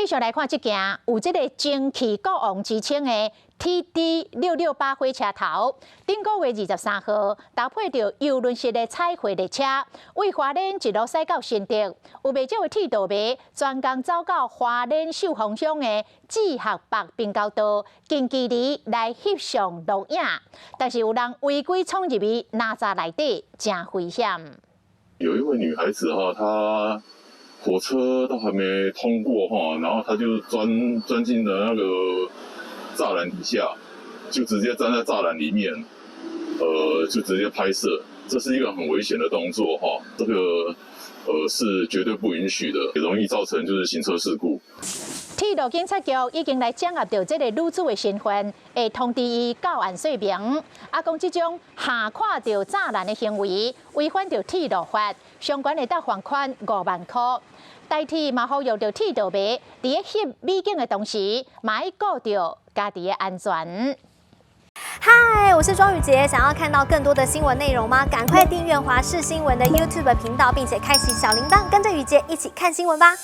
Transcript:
續來看這件有這个蒸汽國王之稱的 TD 668火車頭，頂個月23號搭配著郵輪式的彩繪列車，為花蓮一路駛到新竹，有袂少的鐵道迷專工走到花蓮秀峰鄉的志學北平交道，近距離來翕相錄影，但是有人違規闖入去哪閘內底，誠危險。有一位女孩子哈，她火車都還沒通過哈，然後她就鑽進了那個柵欄底下，就直接站在柵欄裡面，就直接拍攝，這是一個很危險的動作哈，這個是絕對不允許的，也容易造成就是行車事故。鐵路警察局已經來掌握著這个女子的身份，會通知伊到案說明。啊，講這種下跨著柵欄的行為，違反著鐵路法，相關會當罰款5萬箍。台鐵嘛呼籲著鐵道迷，佇咧翕美景的同時，嘛愛顧著家己的安全。嗨，我是莊宇傑，想要看到更多的新聞內容嗎？趕快訂閱華視新聞的 YouTube 頻道，並且開啟小鈴鐺，跟着宇傑一起看新聞吧。